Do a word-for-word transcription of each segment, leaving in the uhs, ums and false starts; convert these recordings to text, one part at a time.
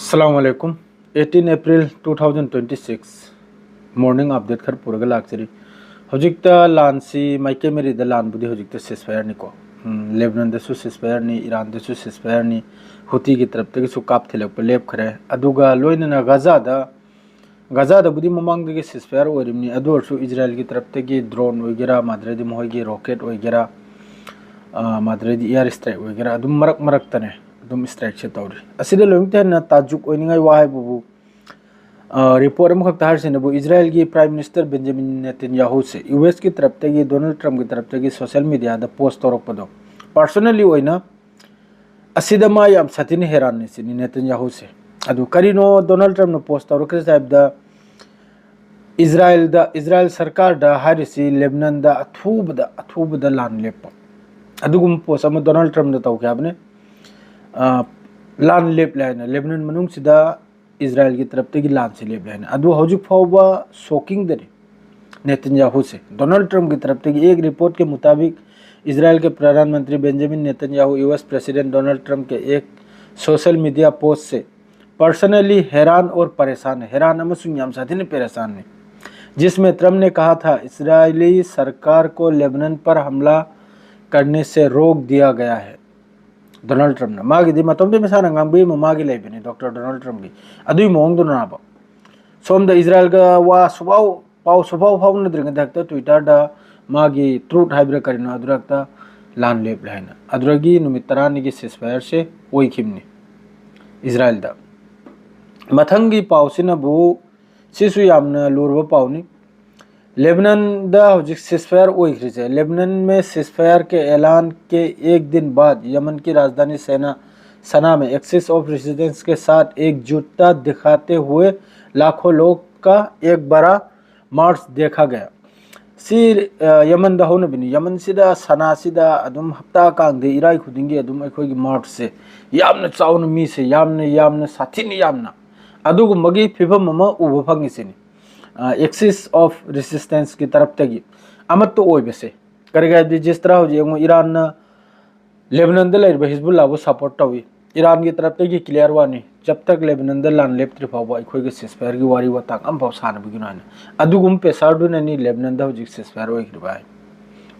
ꯑꯁꯂꯥꯃꯨ ꯑꯂꯥꯏꯀꯨꯝ꯫ Eighteen April two thousand twenty six, morning update ꯈꯔ ꯄꯨꯔꯒ ꯂꯥꯛꯆꯔꯤ꯫ ꯍꯧꯖꯤꯛꯇ ꯂꯥꯟꯁꯤ ꯃꯥꯏꯀꯩ ꯃꯔꯤꯗ ꯂꯥꯟꯕꯨꯗꯤ ꯍꯧꯖꯤꯛꯇ ceasefire ꯅꯤꯀꯣ꯫ ꯎꯝ, ꯂꯦꯕꯅꯟꯗꯁꯨ ceasefire ꯅꯤ, ꯏꯔꯥꯟꯗꯁꯨ ceasefire ꯅꯤ, ꯍꯨꯇꯤꯒꯤ ꯇꯔꯞꯇꯒꯤꯁꯨ ꯀꯥꯞ ꯊꯤꯜꯂꯛꯄ ꯂꯦꯞꯈ꯭ꯔꯦ꯫ ꯑꯗꯨꯒ ꯂꯣꯏꯅꯅ ꯒꯖꯥꯗ, ꯒꯖꯥꯗꯕꯨꯗꯤ ꯃꯃꯥꯡꯗꯒꯤ ceasefire ꯑꯣꯏꯔꯤꯕꯅꯤ, ꯑꯗꯨ ꯑꯣꯏꯔꯁꯨ ꯏꯖꯔꯥꯏꯜꯒꯤ ꯇꯔꯞꯇꯒꯤ drone ꯑꯣꯏꯒꯦꯔꯥ, ꯃꯥꯗ꯭ꯔꯗꯤ ꯃꯈꯣꯏꯒꯤ rocket ꯑꯣꯏꯒꯦꯔꯥ, ꯑ, ꯃꯥꯗ꯭ꯔꯗꯤ air strike ꯑꯣꯏꯒꯦꯔꯥ, ꯑꯗꯨꯝ ꯃꯔꯛ ꯃꯔꯛꯇꯅꯦ ꯑꯗꯨꯝ strikeꯁꯦ ꯇꯧꯔꯤ꯫ ꯑꯁꯤꯗ ꯂꯣꯏꯅꯃꯛꯇ ꯍꯦꯟꯅ ꯇꯥꯖꯨꯛ ꯑꯣꯏꯅꯤꯡꯉꯥꯏ ꯋꯥ ꯍꯥꯏꯕꯕꯨ, ꯑ, report ꯑꯃꯈꯛꯇ ꯍꯥꯏꯔꯤꯁꯤꯅꯕꯨ, ꯏꯖꯔꯥꯏꯜꯒꯤ Prime Minister ꯕꯦꯟꯖꯥꯃꯤꯟ ꯅꯦꯇꯟꯌꯥꯍꯨꯁꯦ ꯌꯨ ꯑꯦꯁꯀꯤ ꯇꯔꯞꯇꯒꯤ ꯗꯣꯅꯥꯜꯗ ꯇ꯭ꯔꯝꯞꯀꯤ ꯇꯔꯞꯇꯒꯤ social mediaꯗ post ꯇꯧꯔꯛꯄꯗꯣ, personally ꯑꯣꯏꯅ ꯑꯁꯤꯗ ꯃꯥ ꯌꯥꯝ ꯁꯥꯊꯤꯅ ꯍꯦꯔꯥꯟꯅꯤ ꯁꯤꯅꯤ ꯅꯦꯇꯟꯌꯥꯍꯨꯁꯦ꯫ ꯑꯗꯨ ꯀꯔꯤꯅꯣ ꯗꯣꯅꯥꯜꯗ ꯇ꯭ꯔꯝꯞꯅ post ꯇꯧꯔꯛꯈ꯭ꯔꯤꯁꯦ ꯍꯥꯏꯕꯗ, ꯏꯖꯔꯥꯏꯜꯗ, ꯏꯖꯔꯥꯏꯜ ꯁꯔꯀꯥꯔꯗ ꯍꯥꯏꯔꯤꯁꯤ ꯂꯦꯕꯅꯟꯗ ꯑꯊꯨꯕꯗ, ꯑꯊꯨꯕꯗ ꯂꯥꯟ ꯂꯦꯞꯄ, ꯑꯗꯨꯒꯨꯝꯕ post ꯑꯃ ꯗꯣꯅꯥꯜꯗ ꯇ꯭ꯔꯝꯞꯅ ꯇꯧꯈꯤ ꯍꯥꯏꯕꯅꯤ꯫ ꯑ, ꯂꯥꯟ ꯂꯦꯞꯂꯦ ꯍꯥꯏꯅ ꯂꯦꯕꯅꯟ ꯃꯅꯨꯡꯁꯤꯗ ꯏꯖꯔꯥꯏꯜꯒꯤ ꯇꯔꯞꯇꯒꯤ ꯂꯥꯟꯁꯤ ꯂꯦꯞꯂꯦ ꯍꯥꯏꯅ꯫ ꯑꯗꯨ ꯍꯧꯖꯤꯛ ꯐꯥꯎꯕ shockingꯗꯅꯤ ꯅꯦꯇꯟꯌꯥꯍꯨꯁꯦ꯫ ꯗꯣꯅꯥꯜꯗ ꯇ꯭ꯔꯝꯞꯀꯤ ꯇꯔꯞꯇꯒꯤ एक report के मुताबिक, इजराइल के प्रधानमंत्री Benjamin Netanyahu US president Donald Trump के एक सोशल मीडिया पोस्ट से पर्सनली हैरान और परेशान है, ꯍꯦꯔꯥꯟ ꯑꯃꯁꯨꯡ ꯌꯥꯝ ꯁꯥꯊꯤꯅ ꯄꯦꯔꯦꯁꯥꯟꯅꯤ, जिसमें ट्रंप ने कहा था इजरायली सरकार को लेबनान पर हमला करने से रोक दिया गया है। ꯗꯣꯅꯥꯜꯗ ꯇ꯭ꯔꯝꯞꯅ ꯃꯥꯒꯤꯗꯤ ꯃꯇꯣꯝꯇ ꯃꯁꯥꯅ ꯉꯥꯡꯕꯤꯕ ꯃꯥꯒꯤ ꯂꯩꯕꯅꯤ, ꯗꯣꯛꯇꯔ ꯗꯣꯅꯥꯜꯗ ꯇ꯭ꯔꯝꯞꯀꯤ꯫ ꯑꯗꯨꯒꯤ ꯃꯑꯣꯡꯗꯨꯅꯕ ꯁꯣꯝꯗ ꯏꯖꯔꯥꯏꯜꯒ ꯋꯥ ꯁꯨꯐꯥꯎ, ꯄꯥꯎ ꯁꯨꯐꯥꯎ ꯐꯥꯎꯅꯗ꯭ꯔꯤꯉꯩꯗ ꯍꯦꯛꯇ Twitterꯗ ꯃꯥꯒꯤ Truth ꯍꯥꯏꯕ꯭ꯔꯥ ꯀꯔꯤꯅꯣ ꯑꯗꯨꯗ ꯍꯦꯛꯇ ꯂꯥꯟ ꯂꯦꯞꯂꯦ ꯍꯥꯏꯅ꯫ ꯑꯗꯨꯗꯒꯤ ꯅꯨꯃꯤꯠ ꯇꯔꯥꯅꯤꯒꯤ ceasefireꯁꯦ ꯑꯣꯏꯈꯤꯕꯅꯤ ꯏꯖꯔꯥꯏꯜꯗ꯫ ꯃꯊꯪꯒꯤ ꯄꯥꯎꯁꯤꯅꯕꯨ, ꯁꯤꯁꯨ ꯌꯥꯝꯅ ꯂꯨꯔꯕ ꯄꯥꯎꯅꯤ꯫ लेबनानꯗ ꯍꯧꯖꯤꯛ ceasefire ꯑꯣꯏꯈ꯭ꯔꯤꯁꯦ, लेबनान में ceasefire के ऐलान के एक दिन बाद यमन की राजधानी सेना, सना में Axis of Resistance के साथ एकजुटता दिखाते हुए लाखों लोग का एक बड़ा मार्च देखा गया꯫ ꯁꯤ, ꯑ, ꯌꯃꯟꯗ ꯍꯧꯅꯕꯤꯅꯤ꯫ ꯌꯃꯟꯁꯤꯗ, ꯁꯅꯥꯁꯤꯗ ꯑꯗꯨꯝ ꯍꯞꯇꯥ ꯀꯥꯡꯗ ꯏꯔꯥꯏ ꯈꯨꯗꯤꯡꯒꯤ ꯑꯗꯨꯝ ꯑꯩꯈꯣꯏꯒꯤ marchꯁꯦ, ꯌꯥꯝꯅ ꯆꯥꯎꯅ ꯃꯤꯁꯦ, ꯌꯥꯝꯅ, ꯌꯥꯝꯅ ꯁꯥꯊꯤꯅ ꯌꯥꯝꯅ ꯑꯗꯨꯒꯨꯝꯕꯒꯤ ꯐꯤꯕꯝ ꯑꯃ ꯎꯕ ꯐꯪꯉꯤꯁꯤꯅꯤ꯫ ꯑ, Axis of Resistanceꯀꯤ ꯇꯔꯞꯇꯒꯤ ꯑꯃꯠꯇ ꯑꯣꯏꯕꯁꯦ꯫ ꯀꯔꯤꯒꯤ ꯍꯥꯏꯕꯗꯤ, ꯖꯤꯁ ꯇꯔꯥ ꯍꯧꯖꯤꯛ ꯌꯦꯡꯉꯨ, ꯏꯔꯥꯟꯅ ꯂꯦꯕꯅꯟꯗ ꯂꯩꯔꯤꯕ ꯍꯤꯖꯕꯨꯜꯂꯥꯕꯨ support ꯇꯧꯏ꯫ ꯏꯔꯥꯟꯒꯤ ꯇꯔꯞꯇꯒꯤ clear ꯋꯥꯅꯤ, ꯖꯕ ꯇꯛ ꯂꯦꯕꯅꯟꯗ ꯂꯥꯟ ꯂꯦꯞꯇ꯭ꯔꯤ ꯐꯥꯎꯕ ꯑꯩꯈꯣꯏꯒ ceasefire ꯒꯤ ꯋꯥꯔꯤ ꯋꯥꯇꯥꯡ ꯑꯃꯐꯥꯎ ꯁꯥꯟꯅꯕꯤꯒꯅꯨ ꯍꯥꯏꯅ꯫ ꯑꯗꯨꯒꯨꯝꯕ pressure ꯗꯨꯅꯅꯤ ꯂꯦꯕꯅꯟꯗ ꯍꯧꯖꯤꯛ ceasefire ꯑꯣꯏꯈ꯭ꯔꯤꯕ ꯍꯥꯏ꯫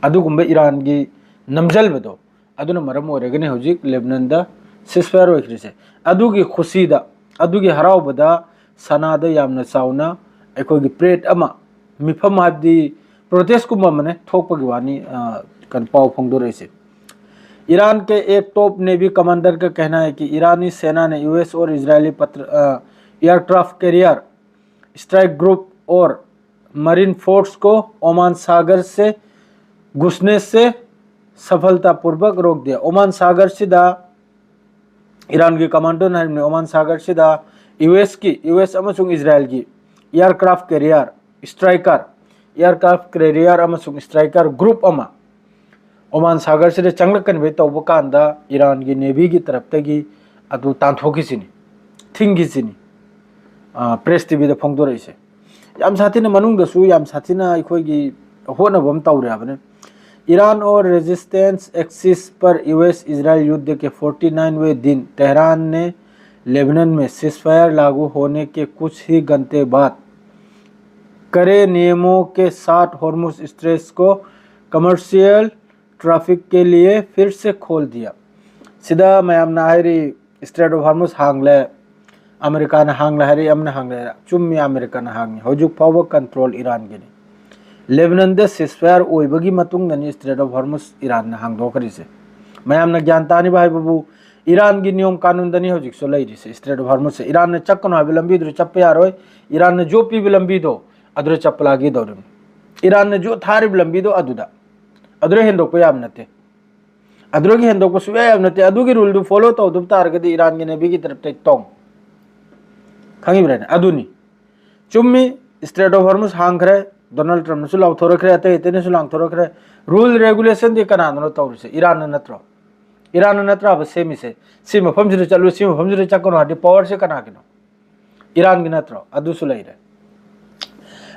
ꯑꯗꯨꯒꯨꯝꯕ ꯏꯔꯥꯟꯒꯤ ꯅꯝꯖꯜꯕꯗꯣ, ꯑꯗꯨꯅ ꯃꯔꯝ ꯑꯣꯏꯔꯒꯅꯤ ꯍꯧꯖꯤꯛ ꯂꯦꯕꯅꯟꯗ ceasefire ꯑꯣꯏꯈ꯭ꯔꯤꯁꯦ꯫ ꯑꯗꯨꯒꯤ ꯈꯨꯁꯤꯗ, ꯑꯗꯨꯒꯤ ꯍꯔꯥꯎꯕꯗ ꯁꯅꯥꯗ ꯌꯥꯝꯅ ꯆꯥꯎꯅ ꯑꯩꯈꯣꯏꯒꯤ parade ꯑꯃ, ꯃꯤꯐꯝ ꯍꯥꯏꯕꯗꯤ protest ꯀꯨꯝꯕ ꯑꯃꯅꯦ, ꯊꯣꯛꯄꯒꯤ ꯋꯥꯅꯤ, ꯑ, ꯀꯩꯅꯣ, ꯄꯥꯎ ꯐꯣꯡꯗꯣꯔꯛꯏꯁꯦ꯫ ईरान के एक top navy commander का कहना है कि ईरानी सेना ने यूएस और इजरायली पत्र, अ, एयरक्राफ्ट कैरियर, स्ट्राइक ग्रुप और मरीन फोर्स को ओमान सागर से घुसने से सफलतापूर्वक रोक दिया꯫ ओमान सागर ꯁꯤꯗ ꯏꯔꯥꯟꯒꯤ ꯀꯃꯥꯟꯗꯣꯅ ꯍꯥꯏꯔꯤꯕꯅꯤ, ꯑꯣꯃꯥꯟ ꯁꯥꯒꯔꯁꯤꯗ ꯌꯨ ꯑꯦꯁꯀꯤ, ꯌꯨ ꯑꯦꯁ ꯑꯃꯁꯨꯡ ꯏꯖꯔꯥꯏꯜꯒꯤ aircraft carrier, striker, aircraft carrier ꯑꯃꯁꯨꯡ striker group ꯑꯃ ꯑꯣꯃꯥꯟ ꯁꯥꯒꯔꯁꯤꯗ ꯆꯪꯂꯛꯀꯅꯤꯕ ꯇꯧꯕ ꯀꯥꯟꯗ ꯏꯔꯥꯟꯒꯤ ꯅꯦꯚꯤꯒꯤ ꯇꯔꯞꯇꯒꯤ ꯑꯗꯨ ꯇꯥꯟꯊꯣꯛꯈꯤꯁꯤꯅꯤ, ꯊꯤꯡꯈꯤꯁꯤꯅꯤ꯫ ꯄ꯭ꯔꯦꯁ ꯇꯤꯚꯤꯗ ꯐꯣꯡꯗꯣꯔꯛꯏꯁꯦ ꯌꯥꯝ ꯁꯥꯊꯤꯅ, ꯃꯅꯨꯡꯗꯁꯨ ꯌꯥꯝ ꯁꯥꯊꯤꯅ ꯑꯩꯈꯣꯏꯒꯤ ꯍꯣꯠꯅꯕ ꯑꯃ ꯇꯧꯔꯦ ꯍꯥꯏꯕꯅꯤ꯫ ईरान और रेजिस्टेंस एक्सिस पर यूएस इजराइल युद्ध के फ़ोर्टी नाइनवें दिन। तेहरान ने लेबनान में सीजफायर लागू होने के कुछ ही घंटे बाद करे नियमों के साथ होर्मुज स्ट्रेट्स को कमर्शियल ट्रैफिक के लिए फिर से खोल दिया। ꯁꯤꯗ ꯃꯌꯥꯝꯅ ꯍꯥꯏꯔꯤ, Strait of Hormuz ꯍꯥꯡꯂꯦ, ꯑꯃꯦꯔꯤꯀꯥꯅ ꯍꯥꯡꯂꯦ ꯍꯥꯏꯔꯤ, ꯑꯃꯅ ꯍꯥꯡꯂꯦ ꯍꯥꯏꯔꯤ꯫ ꯆꯨꯝꯃꯤ, ꯑꯃꯦꯔꯤꯀꯥꯅ ꯍꯥꯡꯉꯤ꯫ ꯍꯧꯖꯤꯛ ꯐꯥꯎꯕ control ꯏꯔꯥꯟꯒꯤꯅꯤ꯫ ꯂꯦꯕꯅꯟꯗ ceasefire ꯑꯣꯏꯕꯒꯤ ꯃꯇꯨꯡꯗꯅꯤ Strait of Hormuz ꯏꯔꯥꯟꯅ ꯍꯥꯡꯗꯣꯛꯈ꯭ꯔꯤꯁꯦ꯫ ꯃꯌꯥꯝꯅ ꯒ꯭ꯌꯥꯟ ꯇꯥꯅꯤꯕ ꯍꯥꯏꯕꯕꯨ, ꯏꯔꯥꯟꯒꯤ ꯅꯤꯌꯣꯝ ꯀꯥꯅꯨꯟꯗꯅꯤ ꯍꯧꯖꯤꯛꯁꯨ ꯂꯩꯔꯤꯁꯦ꯫ Strait of Hormuzꯁꯦ ꯏꯔꯥꯟꯅ ꯆꯠꯀꯅꯨ ꯍꯥꯏꯕ ꯂꯝꯕꯤꯗꯨꯗ ꯆꯠꯄ ꯌꯥꯔꯣꯏ, ꯏꯔꯥꯟꯅ ꯌꯣꯠꯄꯤꯕ ꯂꯝꯕꯤꯗꯣ ꯑꯗꯨꯗ ꯆꯠꯄ ꯂꯥꯛꯀꯗꯧꯔꯤꯕꯅꯤ꯫ ꯏꯔꯥꯟꯅ ꯌꯣꯠ ꯊꯥꯔꯤꯕ ꯂꯝꯕꯤꯗꯣ ꯑꯗꯨꯗ, ꯑꯗꯨꯗ ꯍꯦꯟꯗꯣꯛꯄ ꯌꯥꯕ ꯅꯠꯇꯦ꯫ ꯑꯗꯨꯗꯒꯤ ꯍꯦꯟꯗꯣꯛꯄ ꯁꯨꯡꯌꯥ ꯌꯥꯕ ꯅꯠꯇꯦ꯫ ꯑꯗꯨꯒꯤ ruleꯗꯨ follow ꯇꯧꯗꯕ ꯇꯥꯔꯒꯗꯤ ꯏꯔꯥꯟꯒꯤ ꯅꯦꯚꯤꯒꯤ ꯇꯔꯞꯇꯒꯤ ꯇꯣꯡ꯫ ꯈꯪꯉꯤꯕ꯭ꯔꯥꯅꯦ? ꯑꯗꯨꯅꯤ꯫ ꯆꯨꯝꯃꯤ, Strait of Hormuz ꯍꯥꯡꯈ꯭ꯔꯦ, ꯗꯣꯅꯥꯜꯗ ꯇ꯭ꯔꯝꯞꯅꯁꯨ ꯂꯥꯎꯊꯣꯔꯛꯈ꯭ꯔꯦ, ꯑꯇꯩ ꯑꯇꯩꯅꯁꯨ ꯂꯥꯎꯊꯣꯔꯛꯈ꯭ꯔꯦ꯫ Rule regulationꯗꯤ ꯀꯅꯥꯅꯅꯣ ꯇꯧꯔꯤꯁꯦ? ꯏꯔꯥꯟꯅ ꯅꯠꯇ꯭ꯔꯣ? ꯏꯔꯥꯟꯅ ꯅꯠꯇ꯭ꯔꯕ ꯁꯦꯝꯃꯤꯁꯦ? ꯁꯤ ꯃꯐꯝꯁꯤꯗ ꯆꯠꯂꯨ, ꯁꯤ ꯃꯐꯝꯁꯤꯗ ꯆꯠꯀꯅꯨ ꯍꯥꯏꯗꯤ powerꯁꯦ ꯀꯅꯥꯒꯤꯅꯣ? ꯏꯔꯥꯟꯒꯤ ꯅꯠꯇ꯭ꯔꯣ? ꯑꯗꯨꯁꯨ ꯂꯩꯔꯦ꯫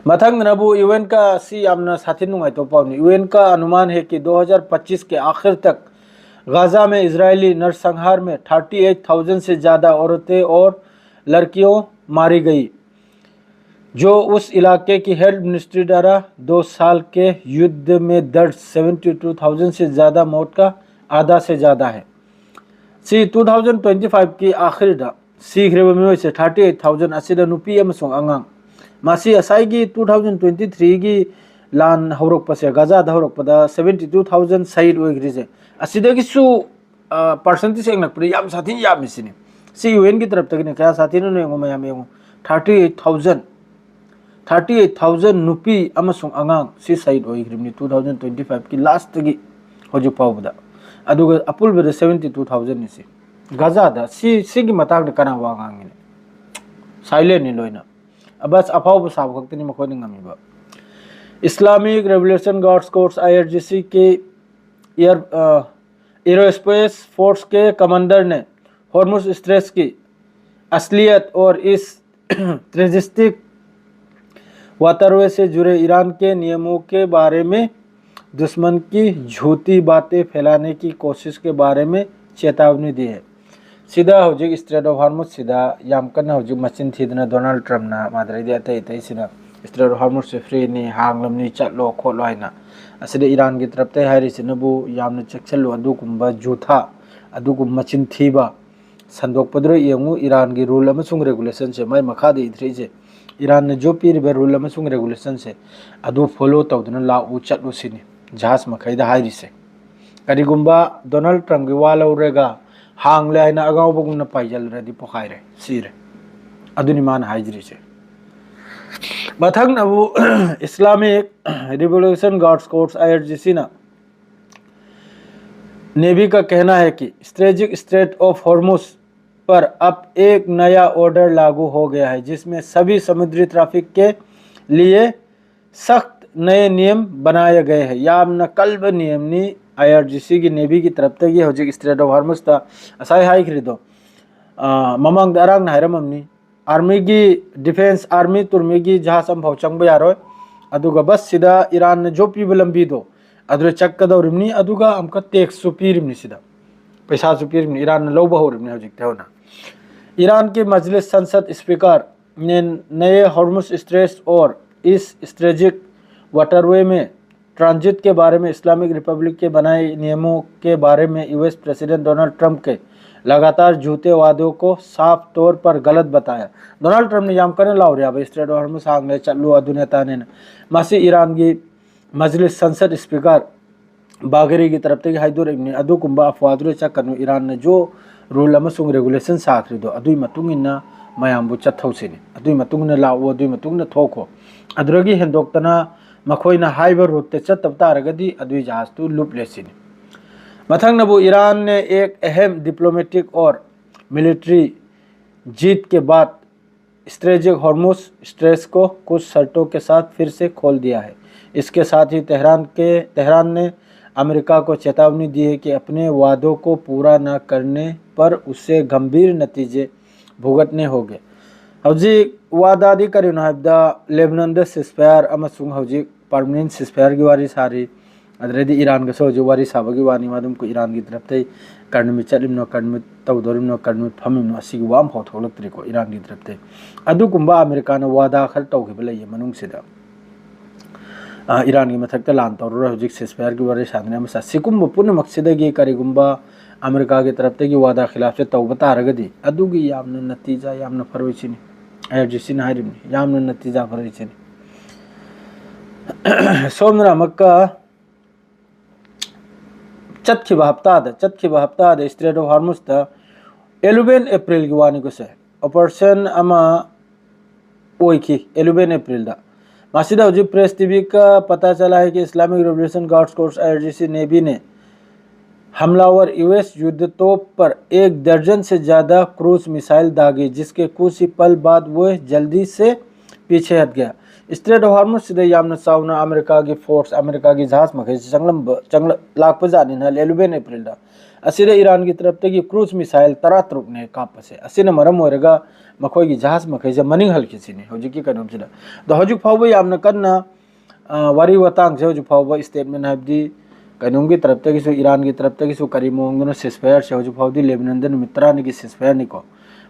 ꯃꯊꯪꯗꯅꯕꯨ UN का, ꯁꯤ ꯌꯥꯝꯅ ꯁꯥꯊꯤ ꯅꯨꯡꯉꯥꯏꯇꯕ ꯄꯥꯎꯅꯤ꯫ UN का अनुमान है कि दो हज़ार पच्चीस के आखिर तक गाजा में इजरायली नरसंहार में थर्टी एट थाउजेंड से ज़्यादा औरतें और लड़कियों मारी गई, जो उस इलाके की हेल्थ मिनिस्ट्री द्वारा दो साल के युद्ध में दर्ज सेवेंटी टू थाउजेंड से ज़्यादा मौत का आधा से ज़्यादा है꯫ ꯁꯤ ꯇꯨ ꯊꯥꯎꯖꯟ ꯇ꯭ꯋꯦꯟꯇꯤ ꯐꯥꯏꯚꯀꯤ ꯑꯥꯈꯤꯔꯗ ꯁꯤꯈ꯭ꯔꯤꯕ ꯃꯤꯑꯣꯏꯁꯦ ꯊꯥꯔꯇꯤ ꯑꯩꯠ ꯊꯥꯎꯖꯟ, ꯑꯁꯤꯗ ꯅꯨꯄꯤ ꯑꯃꯁꯨꯡ ꯑꯉꯥꯡ꯫ ꯃꯁꯤ ꯉꯁꯥꯏꯒꯤ ꯇꯨ ꯊꯥꯎꯖꯟ ꯇ꯭ꯋꯦꯟꯇꯤ ꯊ꯭ꯔꯤꯒꯤ ꯂꯥꯟ ꯍꯧꯔꯛꯄꯁꯦ, ꯒꯥꯖꯥꯗ ꯍꯧꯔꯛꯄꯗ ꯁꯕꯦꯟꯇꯤ ꯇꯨ ꯊꯥꯎꯖꯟ ꯁꯍꯤꯗ ꯑꯣꯏꯈ꯭ꯔꯤꯁꯦ, ꯑꯁꯤꯗꯒꯤꯁꯨ ꯄꯥꯔꯁꯦꯟꯇꯦꯖ ꯌꯦꯡꯂꯛꯄꯗ ꯌꯥꯝ ꯁꯥꯊꯤꯅ ꯌꯥꯝꯃꯤ ꯁꯤꯅꯤ꯫ ꯁꯤ ꯌꯨ ꯑꯦꯟꯒꯤ ꯇꯔꯞꯇꯒꯤꯅꯤ꯫ ꯀꯌꯥ ꯁꯥꯊꯤꯅꯅꯣ ꯌꯦꯡꯉꯣ ꯃꯌꯥꯝ, ꯌꯦꯡꯉꯣ, thirty eight thousand, thirty eight thousand ꯅꯨꯄꯤ ꯑꯃꯁꯨꯡ ꯑꯉꯥꯡ ꯁꯤ ꯁꯍꯤꯗ ꯑꯣꯏꯈ꯭ꯔꯤꯕꯅꯤ ꯇꯨ ꯊꯥꯎꯖꯟ ꯇ꯭ꯋꯦꯟꯇꯤ ꯐꯥꯏꯚꯀꯤ ꯂꯥꯁꯇꯒꯤ ꯍꯧꯖꯤꯛ ꯐꯥꯎꯕꯗ꯫ ꯑꯗꯨꯒ ꯑꯄꯨꯟꯕꯗ ꯁꯕꯦꯟꯇꯤ ꯇꯨ ꯊꯥꯎꯖꯟꯅꯤ ꯁꯤ꯫ ꯒꯥꯖꯥꯗ ꯁꯤ, ꯁꯤꯒꯤ ꯃꯇꯥꯡꯗ ꯀꯅꯥ ꯋꯥ ꯉꯥꯡꯉꯤꯅꯦ? ꯁꯥꯏꯂꯦꯟꯅꯤ ꯂꯣꯏꯅ꯫ ꯑꯕꯁ ꯑꯐꯥꯎꯕ ꯁꯥꯕ ꯈꯛꯇꯅꯤ ꯃꯈꯣꯏꯅ ꯉꯝꯃꯤꯕ꯫ Islamic Revolution Guards Corps, I R G C, के एयर एरोस्पेस फोर्स के कमांडर ने हॉर्मुज स्ट्रेट्स की असलियत और इस ट्रेजिस्टिक वाटरवे से जुड़े ईरान के नियमों के बारे में दुश्मन की झूठी बातें फैलाने की कोशिश के बारे में चेतावनी दी है। ꯁꯤꯗ ꯍꯧꯖꯤꯛ ꯏꯁꯇ꯭ꯔꯦꯠ ꯑꯣꯐ ꯍꯥꯔꯃꯨꯖꯁꯤꯗ ꯌꯥꯝ ꯀꯟꯅ ꯍꯧꯖꯤꯛ ꯃꯆꯤꯟ ꯊꯤꯗꯅ ꯗꯣꯅꯥꯜꯗ ꯇ꯭ꯔꯝꯞꯅ, ꯃꯥꯗꯔꯩꯗꯤ ꯑꯇꯩ ꯑꯇꯩꯁꯤꯅ ꯏꯁꯇ꯭ꯔꯦꯠ ꯑꯣꯐ ꯍꯥꯔꯃꯨꯖꯁꯦ ꯐ꯭ꯔꯤꯅꯤ, ꯍꯥꯡꯂꯝꯅꯤ, ꯆꯠꯂꯣ ꯈꯣꯠꯂꯣ ꯍꯥꯏꯅ꯫ ꯑꯁꯤꯗ ꯏꯔꯥꯟꯒꯤ ꯇꯔꯞꯇꯩ ꯍꯥꯏꯔꯤꯁꯤꯅꯕꯨ ꯌꯥꯝꯅ ꯆꯦꯛꯁꯤꯜꯂꯨ, ꯑꯗꯨꯒꯨꯝꯕ ꯖꯨꯊꯥ, ꯑꯗꯨꯒꯨꯝꯕ ꯃꯆꯤꯟ ꯊꯤꯕ ꯁꯟꯗꯣꯛꯄꯗꯨꯗ ꯌꯦꯡꯉꯨ꯫ ꯏꯔꯥꯟꯒꯤ ꯔꯨꯜ ꯑꯃꯁꯨꯡ ꯔꯦꯒꯨꯂꯦꯁꯟꯁꯦ, ꯃꯥꯏ ꯃꯈꯥꯗ ꯏꯊꯔꯛꯏꯁꯦ, ꯏꯔꯥꯟꯅ ꯖꯣꯕ ꯄꯤꯔꯤꯕ ꯔꯨꯜ ꯑꯃꯁꯨꯡ ꯔꯦꯒꯨꯂꯦꯁꯟꯁꯦ ꯑꯗꯨ ꯐꯣꯂꯣ ꯇꯧꯗꯨꯅ ꯂꯥꯛꯎ, ꯆꯠꯂꯨ ꯁꯤꯅꯤ ꯖꯍꯥꯖ ꯃꯈꯩꯗ ꯍꯥꯏꯔꯤꯁꯦ꯫ ꯀꯔꯤꯒꯨꯝꯕ ꯗꯣꯅꯥꯜꯗ ꯇ꯭ꯔꯝꯞꯀꯤ ꯋꯥ ꯂꯧꯔꯒ ꯍꯥꯡꯂꯦ ꯍꯥꯏꯅ ꯑꯉꯥꯎꯕꯒꯨꯝꯅ ꯄꯥꯏꯖꯜꯂꯨꯔꯗꯤ ꯄꯣꯈꯥꯏꯔꯦ, ꯁꯤꯔꯦ꯫ ꯑꯗꯨꯅꯤ ꯃꯥꯅ ꯍꯥꯏꯖꯔꯤꯁꯦ꯫ ꯃꯊꯪꯅꯕꯨ Islamic Revolution Guards Corps, I R G C, ना नेवी का कहना है कि स्ट्रेजिक स्ट्रेट ऑफ हॉर्मुज पर अब एक नया ऑर्डर लागू हो गया है, जिसमें सभी समुद्री ट्रैफिक के लिए सख्त नए नियम बनाए गए हैं। ꯌꯥꯝꯅ ꯀꯜꯕ ꯅꯤꯌꯝꯅꯤ ꯑꯥꯏ ꯑꯥꯔ ꯖꯤ ꯁꯤꯒꯤ, ꯅꯦꯚꯤꯒꯤ ꯇꯔꯞꯇꯒꯤ ꯍꯧꯖꯤꯛ ꯏꯁꯇ꯭ꯔꯦꯠ ꯑꯣꯐ ꯍꯥꯔꯃꯨꯖꯇ ꯉꯁꯥꯏ ꯍꯥꯏꯈ꯭ꯔꯤꯗꯣ, ꯑ, ꯃꯃꯥꯡꯗ ꯑꯔꯥꯡꯅ ꯍꯥꯏꯔꯝꯃꯕꯅꯤ, ꯑꯥꯔꯃꯤꯒꯤ, ꯗꯤꯐꯦꯟꯁ ꯑꯥꯔꯃꯤ ꯇꯨꯔꯃꯤꯒꯤ ꯖꯍꯥꯖ ꯑꯃꯐꯥꯎ ꯆꯪꯕ ꯌꯥꯔꯣꯏ꯫ ꯑꯗꯨꯒ ꯕꯁꯁꯤꯗ ꯏꯔꯥꯟꯅ ꯖꯣꯕ ꯄꯤꯕ ꯂꯝꯕꯤꯗꯣ, ꯑꯗꯨꯗ ꯆꯠꯀꯗꯧꯔꯤꯕꯅꯤ꯫ ꯑꯗꯨꯒ ꯑꯃꯨꯛꯀ ꯇꯦꯛꯁꯁꯨ ꯄꯤꯔꯤꯕꯅꯤ ꯁꯤꯗ, ꯄꯩꯁꯥꯁꯨ ꯄꯤꯔꯤꯕꯅꯤ꯫ ꯏꯔꯥꯟꯅ ꯂꯧꯕ ꯍꯧꯔꯤꯕꯅꯤ ꯍꯧꯖꯤꯛꯇꯤ ꯍꯧꯅ꯫ ईरान की मजलिस संसद स्पीकर ने नए हॉर्मुज स्ट्रेस और इस स्ट्रेजिक वाटरवे में ट्रांजिट के बारे में इस्लामिक रिपब्लिक के बनाए नियमों के बारे में यूएस प्रेसिडेंट डोनाल्ड ट्रंप के लगातार झूठे वादों को साफ तौर पर गलत बताया꯫ डोनाल्ड ट्रंप ने ꯌꯥꯝ ꯀꯟꯅ ꯂꯥꯎꯔꯦ ꯍꯥꯏꯕ, ꯏꯁꯇ꯭ꯔꯦꯠ ꯑꯣꯐ ꯍꯣꯔꯃꯨꯖ ꯍꯥꯡꯂꯦ, ꯆꯠꯂꯨ, ꯑꯗꯨꯅꯦ ꯑꯗꯥꯅꯦꯅ꯫ ꯃꯁꯤ ꯏꯔꯥꯟꯒꯤ ꯃꯖꯂꯤꯁ ꯁꯟꯁꯗ ꯁ꯭ꯄꯤꯀꯔ ꯕꯥꯒꯦꯔꯤꯒꯤ ꯇꯔꯞꯇꯒꯤ ꯍꯥꯏꯗꯣꯔꯛꯏꯕꯅꯤ꯫ ꯑꯗꯨꯒꯨꯝꯕ ꯑꯐꯋꯥꯗꯨꯗ ꯆꯠꯀꯅꯨ, ꯏꯔꯥꯟꯅ ꯖꯣ ꯔꯨꯜ ꯑꯃꯁꯨꯡ ꯔꯦꯒꯨꯂꯦꯁꯟ ꯁꯥꯈ꯭ꯔꯤꯗꯣ, ꯑꯗꯨꯒꯤ ꯃꯇꯨꯡ ꯏꯟꯅ ꯃꯌꯥꯝꯕꯨ ꯆꯠꯊꯧꯁꯤꯅꯤ, ꯑꯗꯨꯒꯤ ꯃꯇꯨꯡ ꯏꯟꯅ ꯂꯥꯛꯎ, ꯑꯗꯨꯒꯤ ꯃꯇꯨꯡ ꯏꯟꯅ ꯊꯣꯛꯈꯣ꯫ ꯑꯗꯨꯗꯒꯤ ꯍꯦꯟꯗꯣꯛꯇꯅ ꯃꯈꯣꯏꯅ ꯍꯥꯏꯕ ꯔꯨꯠꯇ ꯆꯠꯇꯕ ꯇꯥꯔꯒꯗꯤ ꯑꯗꯨꯒꯤ ꯖꯍꯥꯖꯇꯨ ꯂꯨꯞꯂꯦ ꯁꯤꯅꯤ꯫ ꯃꯊꯪꯅꯕꯨ ईरान ने एक अहम डिप्लोमेटिक और मिलिट्री जीत के बाद स्ट्रेजिक हॉर्मुज स्ट्रेस को कुछ शर्तों के साथ फिर से खोल दिया है। इसके साथ ही तेहरान के तेहरान ने अमेरिका को चेतावनी दी है कि अपने वादों को पूरा न करने पर उसे गंभीर नतीजे भुगतने होंगे। ꯍꯧꯖꯤꯛ ꯋꯥꯗꯥꯗꯤ ꯀꯔꯤꯅꯣ ꯍꯥꯏꯕꯗ, ꯂꯦꯕꯅꯟꯗ ꯁꯤꯁꯐꯥꯌꯔ ꯑꯃꯁꯨꯡ ꯍꯧꯖꯤꯛ ꯄꯔꯃꯅꯦꯟ ꯁꯤꯁꯐꯥꯌꯔꯒꯤ ꯋꯥꯔꯤ ꯁꯥꯔꯤ꯫ ꯑꯗꯨꯗꯩꯗꯤ ꯏꯔꯥꯟꯒꯁꯨ ꯍꯧꯖꯤꯛ ꯋꯥꯔꯤ ꯁꯥꯕꯒꯤ ꯋꯥꯅꯤ꯫ ꯃꯗꯨꯝ ꯏꯔꯥꯟꯒꯤ ꯇꯔꯞꯇꯩ ꯀꯔꯤ ꯅꯨꯃꯤꯠ ꯆꯠꯂꯤꯕꯅꯣ, ꯀꯔꯤ ꯅꯨꯃꯤꯠ ꯇꯧꯗꯣꯔꯤꯕꯅꯣ, ꯀꯔꯤ ꯅꯨꯃꯤꯠ ꯐꯝꯃꯤꯕꯅꯣ, ꯑꯁꯤꯒꯤ ꯋꯥ ꯑꯃꯐꯥꯎ ꯊꯣꯛꯂꯛꯇ꯭ꯔꯤꯀꯣ ꯏꯔꯥꯟꯒꯤ ꯇꯔꯞꯇꯩ꯫ ꯑꯗꯨꯒꯨꯝꯕ ꯑꯃꯦꯔꯤꯀꯥꯅ ꯋꯥꯗꯥ ꯈꯔ ꯇꯧꯈꯤꯕ ꯂꯩꯌꯦ ꯃꯅꯨꯡꯁꯤꯗ꯫ ꯑ, ꯏꯔꯥꯟꯒꯤ ꯃꯊꯛꯇ ꯂꯥꯟ ꯇꯧꯔꯔꯣꯏ, ꯍꯧꯖꯤꯛ ꯁꯤꯁꯐꯥꯌꯔꯒꯤ ꯋꯥꯔꯤ ꯁꯥꯟꯅꯔꯦ ꯑꯃꯁꯨꯡ ꯁꯤꯒꯨꯝꯕ ꯄꯨꯝꯅꯃꯛꯁꯤꯗꯒꯤ ꯀꯔꯤꯒꯨꯝꯕ ꯑꯃꯦꯔꯤꯀꯥꯒꯤ ꯇꯔꯞꯇꯒꯤ ꯋꯥꯗꯥ ꯈꯤꯂꯥꯞꯁꯦ ꯇꯧꯕ ꯇꯥꯔꯒꯗꯤ ꯑꯗꯨꯒꯤ ꯌꯥꯝꯅ ꯅꯇꯤꯖꯥ ꯌꯥꯝꯅ ꯐꯔꯣꯏ ꯁꯤꯅꯤ꯫ ꯑꯥꯏ ꯑꯥꯔ ꯖꯤ ꯁꯤꯅ ꯍꯥꯏꯔꯤꯕꯅꯤ, ꯌꯥꯝꯅ ꯅꯇꯤꯖꯥ ꯐꯔꯣꯏ ꯁꯤꯅꯤ꯫ ꯁꯣꯝꯗꯅ ꯑꯃꯨꯛꯀ ꯆꯠꯈꯤꯕ ꯍꯞꯇꯥꯗ, ꯆꯠꯈꯤꯕ ꯍꯞꯇꯥꯗ ꯏꯁꯇ꯭ꯔꯦꯠ ꯑꯣꯐ ꯍꯥꯔꯃꯨꯁꯇ ꯑꯦꯂꯨꯕꯦꯟ ꯑꯦꯄ꯭ꯔꯤꯜꯒꯤ ꯋꯥꯅꯤꯀꯣ ꯁꯦ, ꯑꯣꯄꯔꯦꯁꯟ ꯑꯃ ꯑꯣꯏꯈꯤ ꯑꯦꯂꯨꯕꯦꯟ ꯑꯦꯄ꯭ꯔꯤꯜꯗ꯫ ꯃꯁꯤꯗ ꯍꯧꯖꯤꯛ ꯄ꯭ꯔꯦꯁ ꯇꯤ ꯚꯤ ꯀ पता चला है कि Islamic revolution guards corps, I R G C, navy ने हमलावर यूएस युद्धतोप पर एक दर्जन से ज्यादा क्रूज मिसाइल दागे, जिसके कुछ ही पल बाद वो जल्दी से पीछे हट गया꯫ ꯏꯁꯇ꯭ꯔꯦꯠ ꯑꯣꯐ ꯍꯥꯔꯃꯨꯁꯁꯤꯗ ꯌꯥꯝꯅ ꯆꯥꯎꯅ ꯑꯃꯦꯔꯤꯀꯥꯒꯤ ꯐꯣꯔꯁ, ꯑꯃꯦꯔꯤꯀꯥꯒꯤ ꯖꯍꯥꯖ ꯃꯈꯩꯁꯤ ꯆꯪꯂꯝꯕ, ꯆꯪꯂ-, ꯂꯥꯛꯄ ꯖꯥꯠꯅꯤꯅ ꯑꯦꯂꯨꯕꯦꯟ ꯑꯦꯄ꯭ꯔꯤꯜꯗ꯫ ꯑꯁꯤꯗ ꯏꯔꯥꯟꯒꯤ ꯇꯔꯞꯇꯒꯤ ꯀ꯭ꯔꯨꯖ ꯃꯤꯁꯥꯏꯜ ꯇꯔꯥꯇꯔꯨꯛꯅꯦ ꯀꯥꯞꯄꯁꯦ꯫ ꯑꯁꯤꯅ ꯃꯔꯝ ꯑꯣꯏꯔꯒ ꯃꯈꯣꯏꯒꯤ ꯖꯍꯥꯖ ꯃꯈꯩꯁꯦ ꯃꯅꯤꯡ ꯍꯜꯈꯤꯁꯤꯅꯤ ꯍꯧꯖꯤꯛꯀꯤ ꯀꯩꯅꯣꯝꯁꯤꯗ꯫ ꯑꯗꯣ ꯍꯧꯖꯤꯛ ꯐꯥꯎꯕ ꯌꯥꯝꯅ ꯀꯟꯅ ꯑ, ꯋꯥꯔꯤ ꯋꯥꯇꯥꯡꯁꯦ ꯍꯧꯖꯤꯛ ꯐꯥꯎꯕ statement, ꯍꯥꯏꯕꯗꯤ ꯀꯩꯅꯣꯝꯒꯤ ꯇꯔꯞꯇꯒꯤꯁꯨ, ꯏꯔꯥꯟꯒꯤ ꯇꯔꯞꯇꯒꯤꯁꯨ ꯀꯔꯤ ꯃꯑꯣꯡꯗꯅꯣ ceasefire ꯁꯦ? ꯍꯧꯖꯤꯛ ꯐꯥꯎꯗꯤ ꯂꯦꯕꯅꯟꯗ ꯅꯨꯃꯤꯠ ꯇꯔꯥꯅꯤꯒꯤ ceasefire ꯅꯤꯀꯣ꯫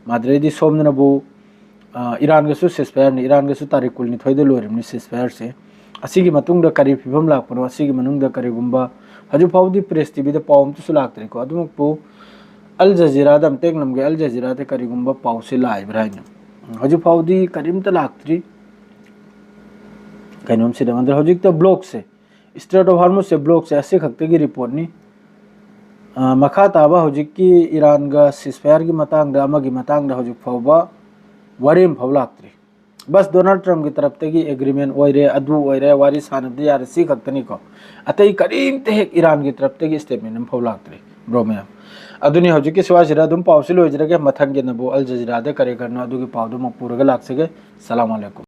ꯃꯥꯗ꯭ꯔꯦꯗꯤ ꯁꯣꯝꯗꯅꯕꯨ, ꯑ, ꯏꯔꯥꯟꯒꯁꯨ ceasefire ꯅꯤ, ꯏꯔꯥꯟꯒꯁꯨ ꯇꯥꯔꯤꯛ ꯀꯨꯟꯅꯤꯊꯣꯏꯗ ꯂꯣꯏꯔꯤꯕꯅꯤ ceasefire ꯁꯦ꯫ ꯑꯁꯤꯒꯤ ꯃꯇꯨꯡꯗ ꯀꯔꯤ ꯐꯤꯕꯝ ꯂꯥꯛꯄꯅꯣ, ꯑꯁꯤꯒꯤ ꯃꯅꯨꯡꯗ ꯀꯔꯤꯒꯨꯝꯕ, ꯍꯧꯖꯤꯛ ꯐꯥꯎꯕꯗꯤ press T V ꯗ ꯄꯥꯎ ꯑꯝꯇꯁꯨ ꯂꯥꯛꯇ꯭ꯔꯤꯀꯣ꯫ ꯑꯗꯨꯃꯛꯄꯨ ꯑꯜ ꯖꯖꯤꯔꯥꯗ ꯑꯝꯇ ꯌꯦꯡꯂꯝꯒꯦ, ꯑꯜ ꯖꯖꯤꯔꯥꯗ ꯀꯔꯤꯒꯨꯝꯕ ꯄꯥꯎꯁꯦ ꯂꯥꯛꯏꯕ꯭ꯔꯥ ꯍꯥꯏꯅ꯫ ꯍꯧꯖꯤꯛ ꯐꯥꯎꯕꯗꯤ ꯀꯔꯤꯝꯇ ꯂꯥꯛꯇ꯭ꯔꯤ꯫ ꯀꯩꯅꯣꯝꯁꯤꯗ, ꯑꯗꯨ ꯍꯧꯖꯤꯛꯇ block say, Strait of Hormuz say block ꯁꯦ ꯑꯁꯤ ꯈꯛꯇꯒꯤ report ꯅꯤ꯫ ꯑ, ꯃꯈꯥ ꯇꯥꯕ ꯍꯧꯖꯤꯛꯀꯤ ꯏꯔꯥꯟꯒ ceasefire ꯒꯤ ꯃꯇꯥꯡꯗ, ꯑꯃꯒꯤ ꯃꯇꯥꯡꯗ ꯍꯧꯖꯤꯛ ꯐꯥꯎꯕ ꯋꯥꯔꯤ ꯑꯃ ꯐꯥꯎ ꯂꯥꯛꯇ꯭ꯔꯤ꯫ ꯕꯁ ꯗꯣꯅꯥꯜꯗ ꯇ꯭ꯔꯝꯞꯀꯤ ꯇꯔꯞꯇꯒꯤ agreement ꯑꯣꯏꯔꯦ, ꯑꯗꯨ ꯑꯣꯏꯔꯦ, ꯋꯥꯔꯤ ꯁꯥꯟꯅꯕꯗꯤ ꯌꯥꯔꯦ, ꯁꯤ ꯈꯛꯇꯅꯤꯀꯣ꯫ ꯑꯇꯩ ꯀꯔꯤꯝꯇ ꯍꯦꯛ ꯏꯔꯥꯟꯒꯤ ꯇꯔꯞꯇꯒꯤ statement ꯑꯃ ꯐꯥꯎ ꯂꯥꯛꯇ꯭ꯔꯤ, bro ꯃꯌꯥꯝ꯫ ꯑꯗꯨꯅꯤ ꯍꯧꯖꯤꯛꯀꯤ ꯁ꯭ꯋꯥꯏꯁꯤꯗ ꯑꯗꯨꯝ ꯄꯥꯎꯁꯤ ꯂꯣꯏꯖꯔꯒꯦ꯫ ꯃꯊꯪꯒꯤꯅꯕꯨ ꯑꯜ ꯖꯖꯤꯔꯥꯗ ꯀꯔꯤ ꯀꯔꯤꯅꯣ ꯑꯗꯨꯒꯤ ꯄꯥꯎꯗꯨ ꯑꯃꯨꯛ ꯄꯨꯔꯒ ꯂꯥꯛꯆꯒꯦ꯫ ꯁꯂꯥꯝ ꯑꯂꯩꯀꯨꯝ꯫